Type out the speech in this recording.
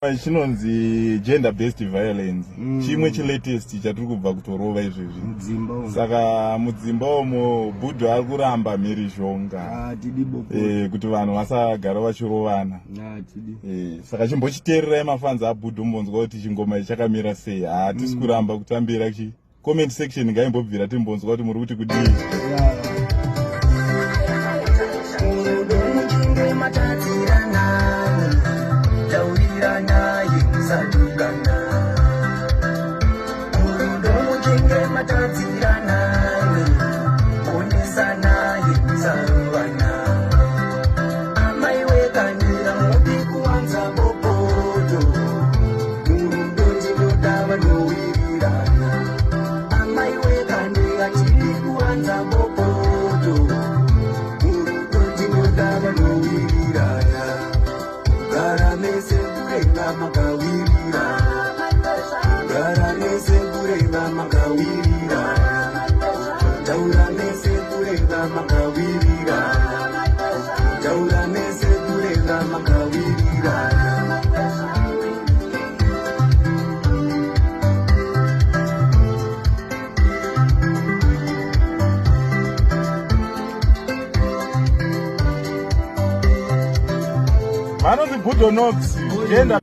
Chinonzi gender based violence. Chimwe chilatest chatiri kubva kutorova izvezvi. Mudzimba umu. Saka mudzimba umo Bhudhu ari kuramba mhirizhonga. Ah, tidi bopo. Kuti vanhu vasagara vachirovana. Ah, tidi. Saka chimbochiteererai mafanzi aBhudhu mumbonzwa kuti chingoma ichi chakamira sei. Hatisi kuramba kutambira chi comment section ngaimbobvira timbonzwa kuti muri kuti kudii. Yeah. Murudo muchinge matadzirana, tauriranai musatukana. Murudo muchinge matadzirana, onesanai musarovana. Amai wekanira mudi kuwanza bopoto, murudo tinoda vanowirirana. Amai wekanira tiri kuwanza bopoto, murudo tinoda vanowirirana. Gara mese kureva makawirirana, gara mese kureva makawirirana, taura mese kureva makawirirana, taura mese kureva makawirirana. Vanonzi Bhudho Nox, gender